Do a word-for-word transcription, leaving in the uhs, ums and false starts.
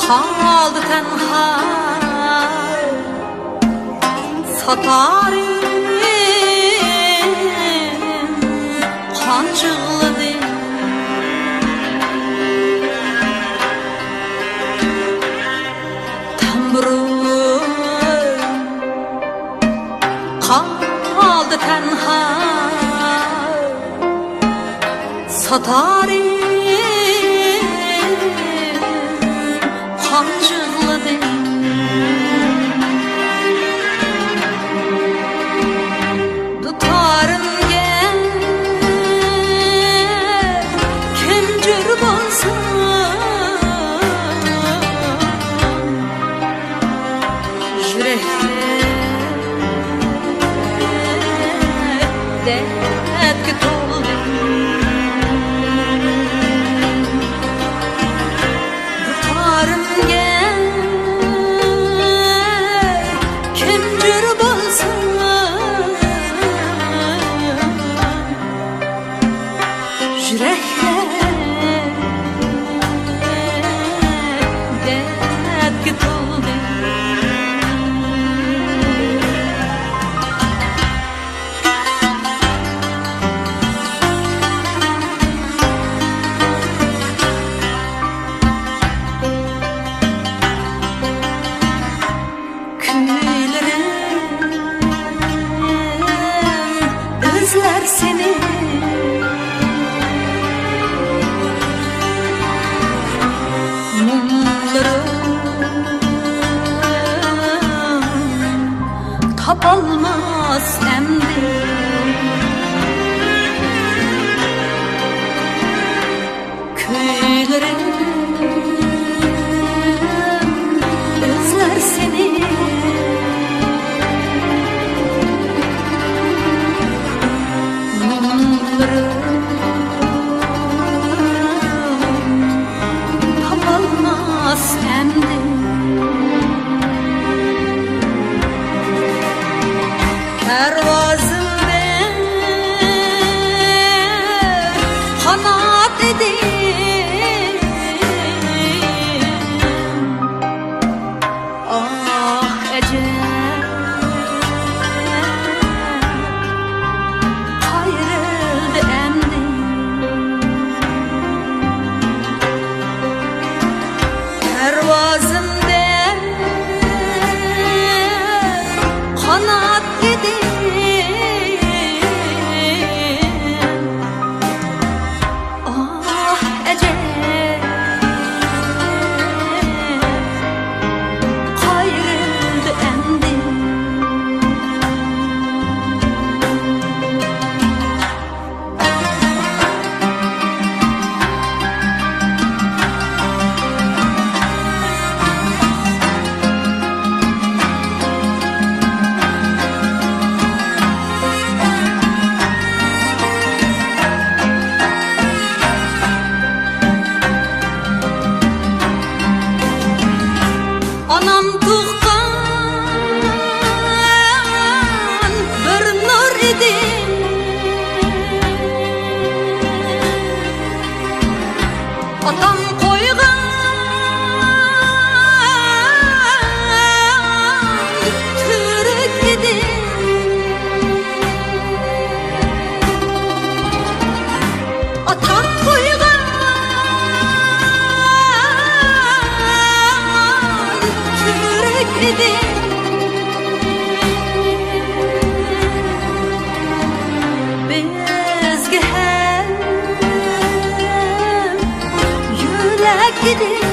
قالدى تەنھا ساتارىم، قانچە يىغلىدىم. تەمبۇرۇم قالدى تەنھا، ساتارىم قان يىغلىدى. دۇتارىمگە كىم جور بولسۇن، يۈرەكلەر دەردكە تولدى. دۇتارىمگە كىم جور بولسۇن، يۈرەكلەر دەردكە تولدى. كۈيلىرىم ئىزلەر سېنى، مۇڭلىرىم تاپالماس ئەمدى. كۈيلىرىم ئىزلەر سېنى، مۇڭلىرىم تاپالماس ئەمدى. پەرۋازىمدىن قانات ئىدىم. ئاھ، ئەجەب، قايرىلدى ئەمدى. پەرۋازىمدىن قانات ئىدىم. ئاھ، ئەجەب، قايرىلدى ئەمدى. ئانام تۇغقان بىر نۇر ئىدىم. ئاتام قويغان تۈرۈك ئىدىم. ئاتام قويغان تۈرۈك ئىدىم. بىزگە ھەم يۆلەك ئىدىم.